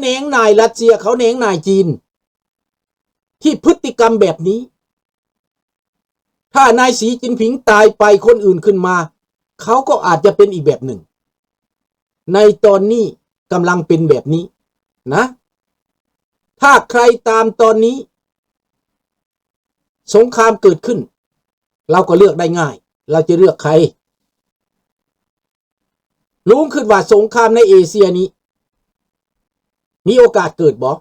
ແໜງໜ່າຍຣັດເຊຍ ເຂົາແໜງໜ່າຍຈີນ ທີ່ພຶດຕິກຳແບບນີ້. ຖ້ານາຍສີຈິນຜິງຕາຍໄປ ຄົນອື່ນຂຶ້ນມາ ເຂົາກໍອາດຈະເປັນອີກແບບໜຶ່ງ. ໃນຕອນນີ້ກຳລັງເປັນແບບນີ້ນະ. ຖ້າໃຄຕາມຕອນນີ້ ສົງຄາມເກີດຂຶ້ນ ເຮົາກໍເລືອກໄດ້ງ່າຍ ເຮົາຈະເລືອກໃຄ. ລຸງຄິດວ່າສົງຄາມໃນເອເຊຍນີ້ ມີໂອກາດເກີດບໍ່?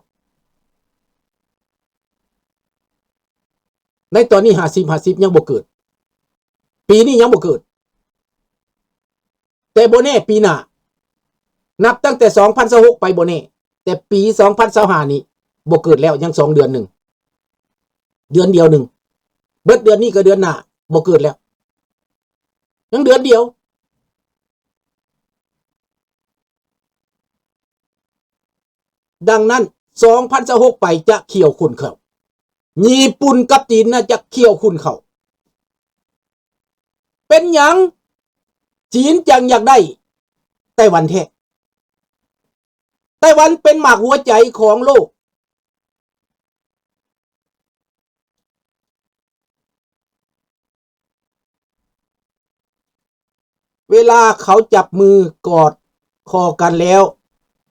ໃນຕອນນີ້ຫ້າສິບຫ້າສິບ ຍັງບໍ່ເກີດ. ປີນີ້ຍັງບໍ່ເກີດ. ແຕ່ບໍ່ແນ່ປີໜ້າ. ນັບຕັ້ງແຕ່ສອງພັນຊາວຫົກໄປບໍ່ແນ່. ແຕ່ປີສອງພັນຊາວຫ້ານີ້ບໍ່ເກີດແລ້ວ. ຍັງສອງເດືອນໜຶ່ງ. ເດືອນດຽວໜຶ່ງ. ເບິດເດືອນນີ້ກໍເດືອນໜ້າ ບໍ່ເກີດແລ້ວ. ຍັງເດືອນດຽວ. ດັ່ງນັ້ນ ສອງພັນຊາວຫົກໄປຈະຂ້ຽວຂຸ້ນເຂົ້າ. ຍີ່ປຸ່ນກັບຈີນນະຈະຂ້ຽວຂຸ້ນເຂົ້າ. ເປັນຫຍັງຈີນຈັ່ງຢາກໄດ້ໄຕ້ຫວັນແທ້? ໄຕ້ຫວັນເປັນໝາກຫົວໃຈຂອງໂລກ. ເວລາເຂົາຈັບມືກອດຄໍກັນແລ້ວ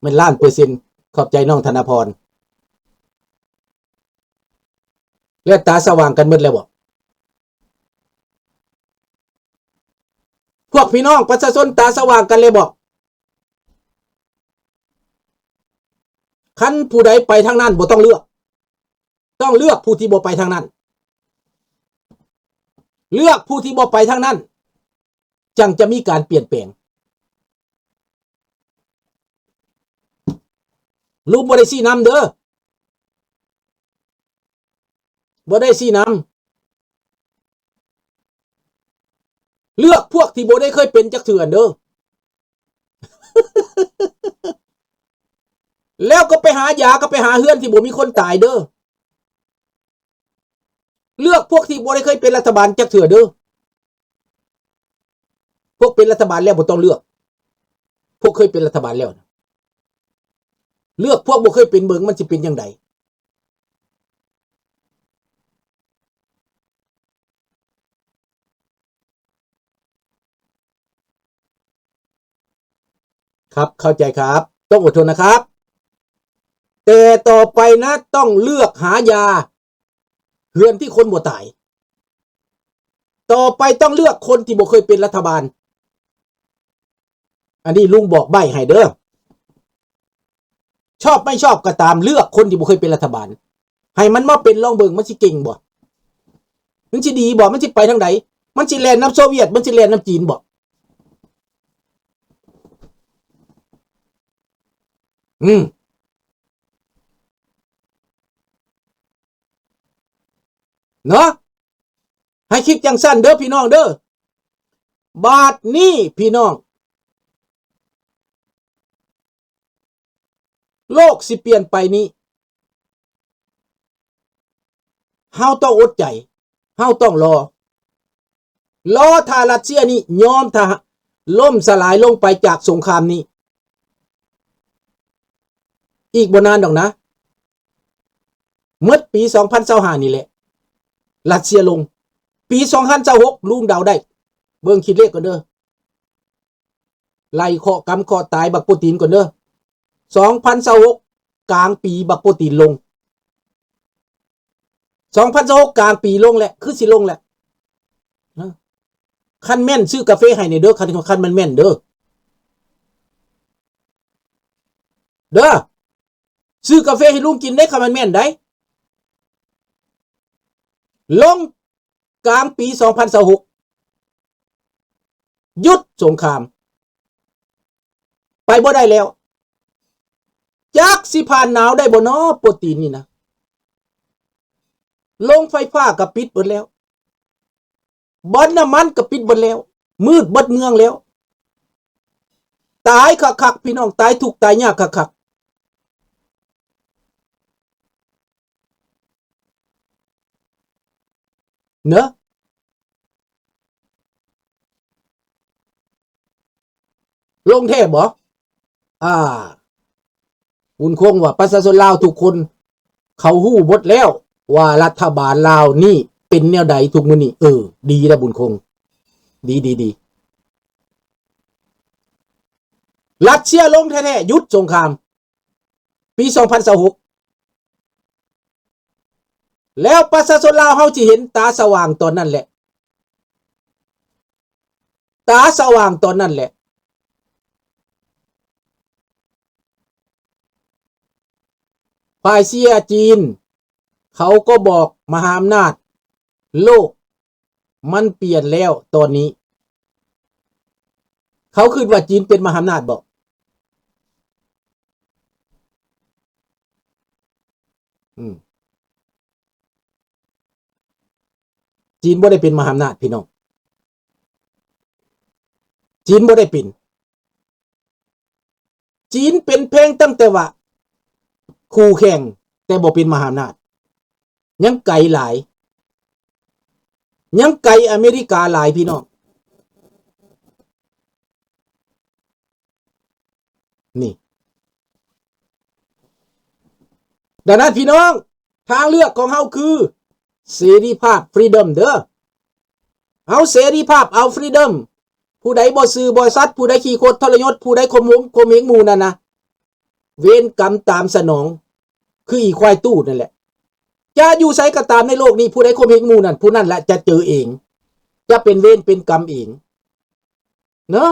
ແມ່ນລ້ານເປີເຊັນ. ຂອບໃຈນ້ອງທະນະພອນ. ແລ້ວຕາສະຫວ່າງກັນໝົດແລ້ວບໍ? ພວກພີ່ນ້ອງປະຊາຊົນຕາສະຫວ່າງກັນແລ້ວບໍ? ຄັນຜູ້ໃດໄປທາງນັ້ນ ບໍ່ຕ້ອງເລືອກ. ຕ້ອງເລືອກຜູ້ທີ່ບໍ່ໄປທາງນັ້ນ. ເລືອກຜູ້ທີ່ບໍ່ໄປທາງນັ້ນ ຈັ່ງຈະມີການປ່ຽນແປງ. ລຸງບໍ່ໄດ້ຊີ້ນຳເດີ. ບໍ່ໄດ້ຊີ້ນຳ. ເລືອກພວກທີ່ບໍ່ໄດ້ເຄີຍເປັນຈັກເທື່ອເດີ. ແລ້ວກໍໄປຫາຢາ ກໍໄປຫາເຮືອນທີ່ບໍ່ມີຄົນຕາຍເດີ. ເລືອກພວກທີ່ບໍ່ໄດ້ເຄີຍເປັນລັດຖະບານຈັກເທື່ອເດີ. ພວກເປັນລັດຖະບານແລ້ວບໍ່ຕ້ອງເລືອກ. ພວກເຄີຍເປັນລັດຖະບານແລ້ວນະ. ເລືອກພວກບໍ່ເຄີຍເປັນເບິ່ງມັນຊິເປັນຈັ່ງໃດ. ครับ เข้าใจครับ ต้องอดทนนะครับ แต่ต่อไปนะ ต้องเลือกหายาเฮือนที่คนบ่ตาย ต่อไปต้องเลือกคนที่บ่เคยเป็นรัฐบาล อันนี้ลุงบอกใบ้ให้เด้อ ชอบไม่ชอบก็ตาม เลือกคนที่บ่เคยเป็นรัฐบาล ให้มันมาเป็น ลองเบิ่งมันสิเก่งบ่ มันสิดีบ่ มันสิไปทางใด มันสิแล่นนำโซเวียต มันสิแล่นนำจีนบ่ อืม เนาะ ให้คิดจั่งซั้นเด้อพี่น้องเด้อ บาดนี้พี่น้อง โลกสิเปลี่ยนไปนี้ เฮาต้องอดใจ เฮาต้องรอ รอถ้ารัสเซียนี้ยอม ถ้าล่มสลายลงไปจากสงครามนี้ อีกบ่นานดอกนะ หมดปีสองพันซาวห้านี่แหละ รัสเซียลง ปีสองพันซาวหก ลุงเดาได้ เบิ่งคิดเลขก่อนเด้อ ไล่เคราะห์กรรมเคราะห์ตายบักปูตินก่อนเด้อ สองพันซาวหก กลางปีบักปูตินลง สองพันซาวหก กลางปีลงแหละ คือสิลงแหละ นะ คันแม่นซื้อกาเฟให้แหน่เด้อ คัน คันมันแม่นเด้อ เด้อ ซื้อกาเฟให้ลุงกินเด้ คันมันแม่นได๋ ลงกลางปีสองพันซาวหก หยุดสงคราม ไปบ่ได้แล้ว จักสิผ่านหนาวได้บ่น้อ โปรตีนนี่นะ โรงไฟฟ้าก็ปิดเบิดแล้ว บ่อนน้ำมันก็ปิดเบิดแล้ว มืดเบิดเมืองแล้ว ตายคักๆ พี่น้อง ตายทุกข์ตายยากคักๆ เนอะ ลงแท้บ่ อ่า ບຸນຄົງວ່າປະຊາຊົນລາວທຸກຄົນ ເຂົາຮູ້ໝົດແລ້ວວ່າລັດຖະບານລາວນີ້ເປັນແນວໃດທຸກມື້ນີ້. ເອີ ດີລະບຸນຄົງ ດີ ດີ ດີ. ລັດເຊຍລົງແທ້ໆ ຢຸດສົງຄາມ ປີສອງພັນຊາວຫົກ ແລ້ວປະຊາຊົນລາວເຮົາຊິເຫັນຕາສະຫວ່າງຕອນນັ້ນແຫຼະ ຕາສະຫວ່າງຕອນນັ້ນແຫຼະ. ຝ່າຍເຊຍຈີນ ເຂົາກໍບອກມະຫາອຳນາດໂລກ ມັນປ່ຽນແລ້ວຕອນນີ້. ເຂົາຄິດວ່າຈີນເປັນມະຫາອຳນາດບໍ? ອືມ. ຈີນບໍ່ໄດ້ເປັນມະຫາອຳນາດພີ່ນ້ອງ ຈີນບໍ່ໄດ້ເປັນ. ຈີນເປັນພຽງຕັ້ງແຕ່ວ່າຄູ່ແຂ່ງ ແຕ່ບໍ່ເປັນມະຫາອຳນາດ. ຍັງໄກຫຼາຍ ຍັງໄກອາເມລິກາຫຼາຍພີ່ນ້ອງ. ນີ້ ດັ່ງນັ້ນພີ່ນ້ອງ ທາງເລືອກຂອງເຮົາຄືເສລີພາບ freedom ເດີ. ເອົາເສລີພາບ ເອົາ freedom. ຜູ້ໃດບໍ່ຊື່ບໍ່ສັດ ຜູ້ໃດຂີ້ຄົດທໍລະຍົດ ຜູ້ໃດຂົ່ມເຫງໝູ່ນັ້ນນະ ເວນກຳຕາມສະໜອງ ຄືອີຄວາຍຕູດນັ້ນແຫຼະ. ຈະຢູ່ໃສກໍຕາມໃນໂລກນີ້ ຜູ້ໃດຂົ່ມເຫງໝູ່ນັ້ນ ຜູ້ນັ້ນແຫຼະຈະເຈີເອງ ຈະເປັນເວນເປັນກຳເອງເນາະ.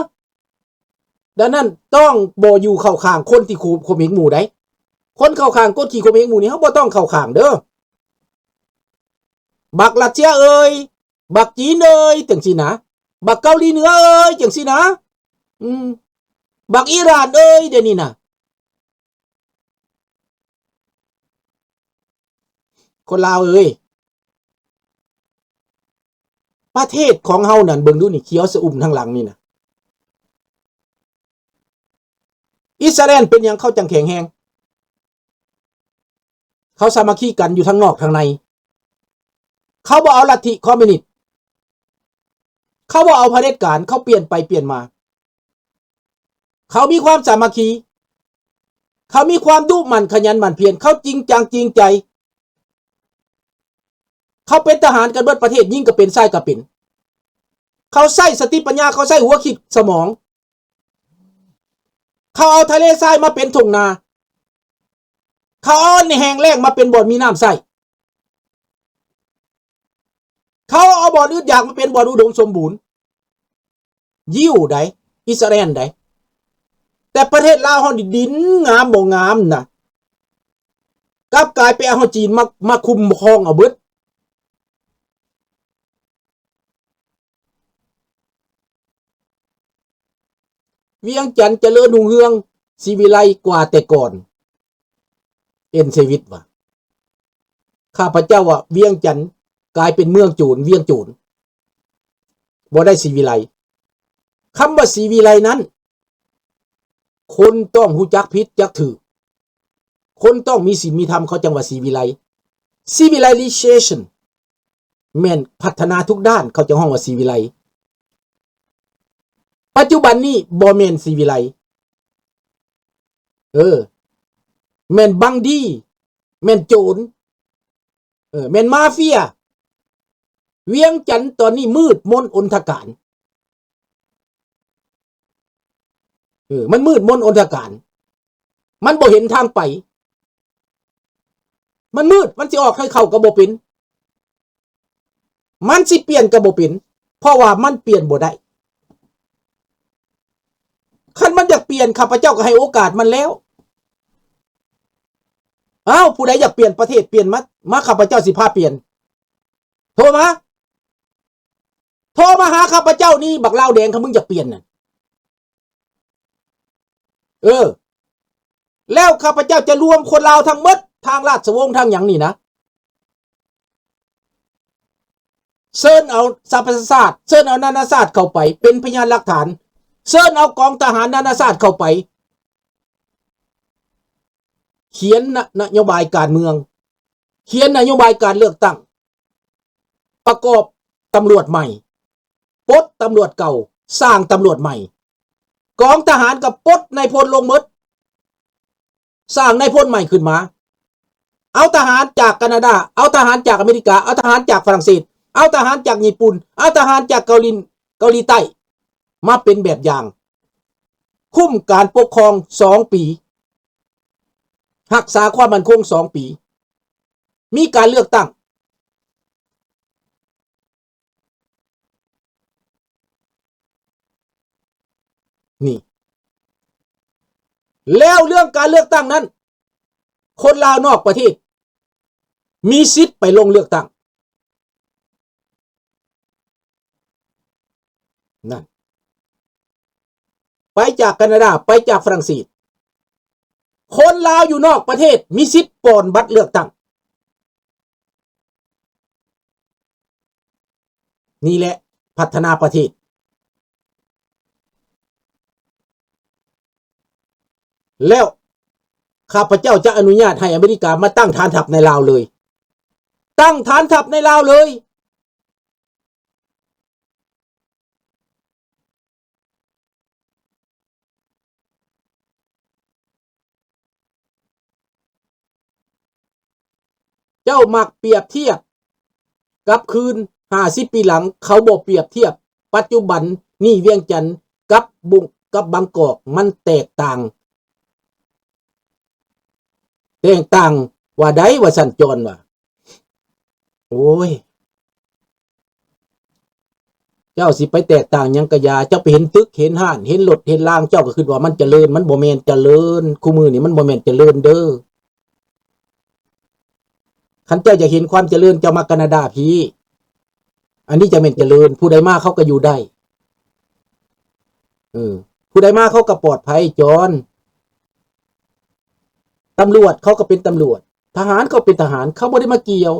ດັ່ງນັ້ນຕ້ອງບໍ່ຢູ່ເຂົ້າຂ້າງຄົນທີ່ຂົ່ມເຫງໝູ່ໃດ. ຄົນເຂົ້າຂ້າງກົດຂີ່ຂົ່ມເຫງໝູ່ນີ້ ເຮົາບໍ່ຕ້ອງເຂົ້າຂ້າງເດີ. ບັກຣັດເຊຍເອີຍ ບັກຈີນເອີຍ ຈັ່ງຊີ້ນະ ບັກເກົາຫຼີເໜືອເອີຍ ຈັ່ງຊີ້ນະ ອືມ ບັກອີຣານເອີຍ ດຽວນີ້ນະ. ຄົນລາວເອີຍ ປະເທດຂອງເຮົານັ້ນ ເບິ່ງດູນີ້ ຂຽວຊະອຸ່ມທາງຫຼັງນີ້ນະ. ອິດສະຣາແອນເປັນຫຍັງເຂົາຈັ່ງແຂງແຮງ? ເຂົາສາມັກຄີກັນຢູ່ທັງນອກທັງໃນ. ເຂົາບໍ່ເອົາລັດທິຄອມມິວນິດ. ເຂົາບໍ່ເອົາຜະເດັດການ. ເຂົາປ່ຽນໄປປ່ຽນມາ. ເຂົາມີຄວາມສາມັກຄີ. ເຂົາມີຄວາມດຸໝັ່ນຂະຫຍັນໝັ່ນພຽນ. ເຂົາຈິງຈັງຈິງໃຈ. ເຂົາເປັນທະຫານກັນເບິດປະເທດ, ຍິງກໍເປັນ, ຊາຍກໍເປັນ. ເຂົາໃຊ້ສະຕິປັນຍາ, ເຂົາໃຊ້ຫົວຄິດສະໝອງ. ເຂົາເອົາທະເລຊາຍມາເປັນທົ່ງນາ. ເຂົາເອົາແຫ້ງແລ້ງມາເປັນບ່ອນມີນ້ຳໃຊ້. ເຂົາເອົາບ່ອນອຶດຢາກມາເປັນບ່ອນອຸດົມສົມບູນ. ຢິວໃດ໋ ອິດສະຣາແອນໃດ໋. ແຕ່ປະເທດລາວເຮົານີ້ ດິນງາມບໍ່ງາມນະ ກັບກາຍໄປເອົາເຮົາຈີນມາ ມາຄຸ້ມຄອງເອົາເບິດ. ວຽງຈັນຈະເລີນຮຸ່ງເຮືອງ ສີວິໄລກວ່າແຕ່ກ່ອນ. ເອັນ ເຊວິດວ່າ ຂ້າພະເຈົ້າວ່າວຽງຈັນກາຍເປັນເມືອງໂຈນ, ວຽງໂຈນ, ບໍ່ໄດ້ສີວິໄລ. ຄຳວ່າສີວິໄລນັ້ນ ຄົນຕ້ອງຮູ້ຈັກຜິດຈັກຖືກ, ຄົນຕ້ອງມີສິນມີທຳ, ເຂົາຈັ່ງວ່າສີວິໄລ. Civilization ແມ່ນພັດທະນາທຸກດ້ານ, ເຂົາຈະຮ້ອງວ່າສີວິໄລ. ປັດຈຸບັນນີ້ບໍ່ແມ່ນສີວິໄລ. ເອີ ແມ່ນບັງດີ, ແມ່ນໂຈນ, ເອີ ແມ່ນມາເຟຍ. ວຽງຈັນຕອນນີ້ມືດມົນອົນທະການ. ເອີ ມັນມືດມົນອົນທະການ. ມັນບໍ່ເຫັນທາງໄປ. ມັນມືດ, ມັນຊິອອກໃຫ້ເຂົ້າກໍບໍ່ເປັນ. ມັນຊິປ່ຽນກໍບໍ່ເປັນ, ເພາະວ່າມັນປ່ຽນບໍ່ໄດ້. ຄັນມັນຢາກປ່ຽນ, ຂ້າພະເຈົ້າກໍໃຫ້ໂອກາດມັນແລ້ວ. ອ້າວ, ຜູ້ໃດຢາກປ່ຽນປະເທດ, ປ່ຽນມາ, ມາ, ຂ້າພະເຈົ້າຊິພາປ່ຽນ. ໂທມາ, ໂທມາຫາຂ້າພະເຈົ້ານີ້, ບັກລາວແດງ, ຄັນມຶງຢາກປ່ຽນນະ. ເອີ ແລ້ວຂ້າພະເຈົ້າຈະລວມຄົນລາວທັງໝົດ, ທາງລາຊະວົງ, ທາງຫຍັງນີ້ນະ, ເຊີນເອົາສະຫະປະຊາຊາດ, ເຊີນເອົານານາຊາດເຂົ້າໄປເປັນພະຍານຫຼັກຖານ, ເຊີນເອົາກອງທະຫານນານາຊາດເຂົ້າໄປ ຂຽນນະ ນະໂຍບາຍການເມືອງ, ຂຽນນະໂຍບາຍການເລືອກຕັ້ງ, ປະກອບຕຳຫຼວດໃໝ່, ປົດຕຳຫຼວດເກົ່າ, ສ້າງຕຳຫຼວດໃໝ່. ກອງທະຫານກໍປົດນາຍພົນລົງໝົດ. ສ້າງນາຍພົນໃໝ່ຂຶ້ນມາ. ເອົາທະຫານຈາກການາດາ, ເອົາທະຫານຈາກອາເມລິກາ, ເອົາທະຫານຈາກຝຣັ່ງເສດ, ເອົາທະຫານຈາກຍີ່ປຸ່ນ, ເອົາທະຫານຈາກເກົາຫຼີ, ເກົາຫຼີໃຕ້ ມາເປັນແບບຢ່າງ, ຄຸມການປົກຄອງສອງປີ, ຮັກສາຄວາມໝັ້ນຄົງສອງປີ, ມີການເລືອກຕັ້ງ. ນີ້ ແລ້ວເລື່ອງການເລືອກຕັ້ງນັ້ນ ຄົນລາວນອກປະເທດມີສິດໄປລົງເລືອກຕັ້ງ. ນັ້ນ ໄປຈາກການາດາ, ໄປຈາກຝຣັ່ງເສດ, ຄົນລາວຢູ່ນອກປະເທດມີສິດປ່ອນບັດເລືອກຕັ້ງ. ນີ້ແຫຼະພັດທະນາປະເທດ. ແລ້ວຂ້າພະເຈົ້າຈະອະນຸຍາດໃຫ້ອາເມລິກາມາຕັ້ງຖານທັບໃນລາວເລີຍ, ຕັ້ງຖານທັບໃນລາວເລີຍ. ເຈົ້າມັກປຽບທຽບກັບຄືນຫ້າສິບປີຫຼັງ, ເຂົາບໍ່ປຽບທຽບປັດຈຸບັນນີ້ວຽງຈັນກັບບຸ ກັບບາງກອກ, ມັນແຕກຕ່າງ. ແຕກຕ່າງວ່າໃດວ່າຊັ້ນ ຈອນວ່າ. ໂອ້ຍ ເຈົ້າຊິໄປແຕກຕ່າງຫຍັງກະຢ່າ, ເຈົ້າໄປເຫັນຕຶກເຫັນຮ້ານ ເຫັນລົດເຫັນລາງ ເຈົ້າກະຄຶດວ່າມັນຈະເລີນ, ມັນບໍ່ແມ່ນຈະເລີນ. ຄູ່ມື້ນີ້ມັນບໍ່ແມ່ນຈະເລີນເດີ້. ຄັນເຈົ້າຢາກເຫັນຄວາມຈະເລີນ ເຈົ້າມາການາດາພີ້. ອັນນີ້ຈັ່ງແມ່ນຈະເລີນ, ຜູ້ໃດມາເຂົາກະຢູ່ໄດ້. ເອີ ຜູ້ໃດມາເຂົາກະປອດໄພ ຈອນ. ຕຳຫຼວດເຂົາກະເປັນຕຳຫຼວດ, ທະຫານເຂົາເປັນທະຫານ, ເຂົາບໍ່ໄດ້ມາກ່ຽວ.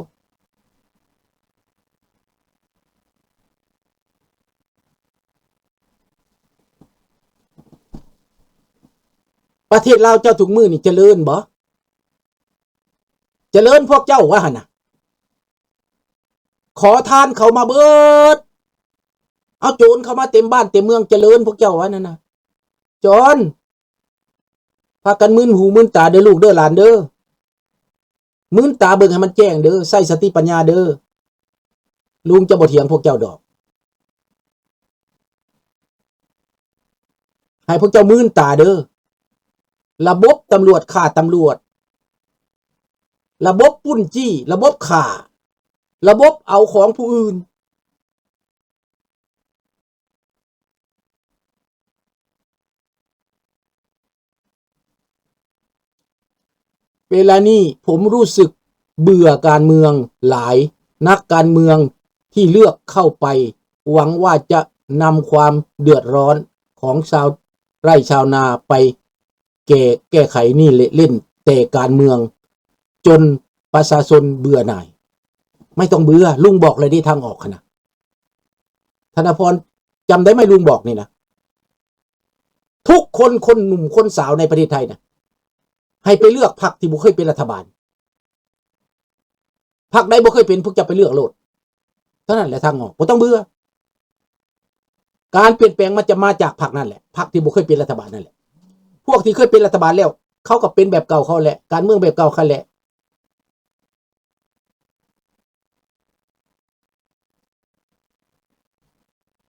ປະເທດລາວເຈົ້າທຸກມື້ນີ້ຈະເລີນບໍ່? ຈະເລີນພວກເຈົ້າວ່າຫັ້ນນະ. ຂໍທານເຂົ້າມາເບີດ, ເອົາໂຈນເຂົ້າມາເຕັມບ້ານເຕັມເມືອງ, ຈະເລີນພວກເຈົ້າວ່ານັ້ນນະ. ຈອນ ພາກັນມືນຫູມືນຕາເດີ້ລູກເດີ້ຫຼານເດີ້. ມືນຕາເບິ່ງໃຫ້ມັນແຈ້ງເດີ້, ໃຊ້ສະຕິປັນຍາເດີ້. ລຸງຈະບໍ່ຖຽງພວກເຈົ້າດອກ. ໃຫ້ພວກເຈົ້າມືນຕາເດີ້. ລະບົບຕຳຫຼວດຂ້າຕຳຫຼວດ, ລະບົບປຸ້ນຈີ້, ລະບົບຂ້າ, ລະບົບເອົາຂອງຜູ້ອື່ນ. ເວລານີ້ຜົມຮູ້ສຶກເບື່ອການເມືອງຫຼາຍ, ນັກການເມືອງທີ່ເລືອກເຂົ້າໄປ ຫວັງວ່າຈະນຳຄວາມເດືອດຮ້ອນຂອງຊາວໄຮ່ຊາວນາໄປແກ້ ແກ້ໄຂນີ້ເລະ ຫຼິ້ນແຕ່ການເມືອງ ຈົນປະຊາຊົນເບື່ອໜ່າຍ. ໄມ່ຕ້ອງເບື່ອ, ລຸງບອກແລ້ວເດ້ທາງອອກຫັ້ນນະ. ທະນາພອນ ຈຳໄດ້ໄໝ ລຸງບອກນີ້ນະ? ທຸກຄົນ ຄົນໜຸ່ມຄົນສາວໃນປະເທດໄທນະ ໃຫ້ໄປເລືອກພັກທີ່ບໍ່ເຄີຍເປັນລັດຖະບານ. ພັກໃດບໍ່ເຄີຍເປັນ ພວກເຈົ້າໄປເລືອກໂລດ. ເທົ່ານັ້ນແຫຼະທາງອອກ, ບໍ່ຕ້ອງເບື່ອ. ການປ່ຽນແປງມັນຈະມາຈາກພັກນັ້ນແຫຼະ, ພັກທີ່ບໍ່ເຄີຍເປັນລັດຖະບານນັ້ນແຫຼະ. ພວກທີ່ເຄີຍເປັນລັດຖະບານແລ້ວ ເຂົາກໍເປັນແບບເກົ່າເຂົາແຫຼະ, ການເມືອງແບບເກົ່າເຂົາແຫຼະ.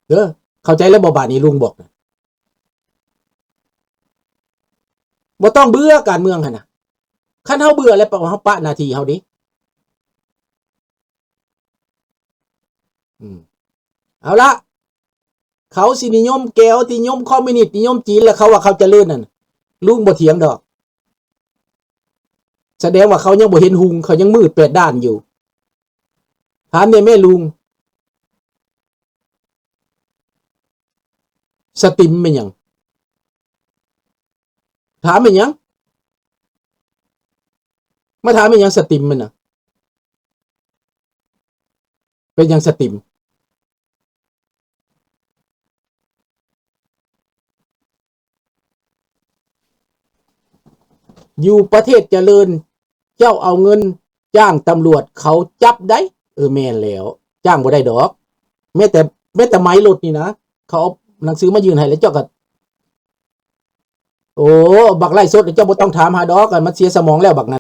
ເດີ ເຂົ້າໃຈແລ້ວບໍ່ບາດນີ້ ລຸງບອກນະ? ບໍ່ຕ້ອງເບື່ອການເມືອງຫັ້ນນະ. ຄັນເຮົາເບື່ອແລ້ວ ເຮົາປະໜ້າທີ່ເຮົາເດ. ອືມ ເອົາລະ ເຂົາຊິນິຍົມແກວ ນິຍົມຄອມມິວນິດ ນິຍົມຈີນ ແລ້ວເຂົາວ່າເຂົາຈະເລີນນັ້ນ ລຸງບໍ່ຖຽງດອກ. ສະແດງວ່າເຂົາຍັງບໍ່ເຫັນຮຸ່ງ, ເຂົາຍັງມືດແປດດ້ານຢູ່. ຖາມແດ່ແມ່ລຸງ ສະຕິມແມ່ນຫຍັງ? ຖາມແມ່ນຫຍັງ? ມາຖາມແມ່ນຫຍັງສະຕິມມັນນະ? ເປັນຫຍັງສະຕິມ? ຢູ່ປະເທດຈະເລີນ ເຈົ້າເອົາເງິນຈ້າງຕຳຫຼວດເຂົາຈັບໄດ໋. ເອີ ແມ່ນແລ້ວ, ຈ້າງບໍ່ໄດ້ດອກ. ແມ້ແຕ່ ແມ້ແຕ່ໄມລົດນີ້ນະ ເຂົາເອົາໜັງສືມາຍື່ນໃຫ້ ແລ້ວເຈົ້າກໍ ໂອ້ ບັກໄລຟ໌ສົດເຈົ້າບໍ່ຕ້ອງຖາມຫາດອກ ມັນເສຍສະໝອງແລ້ວບັກນັ້ນ.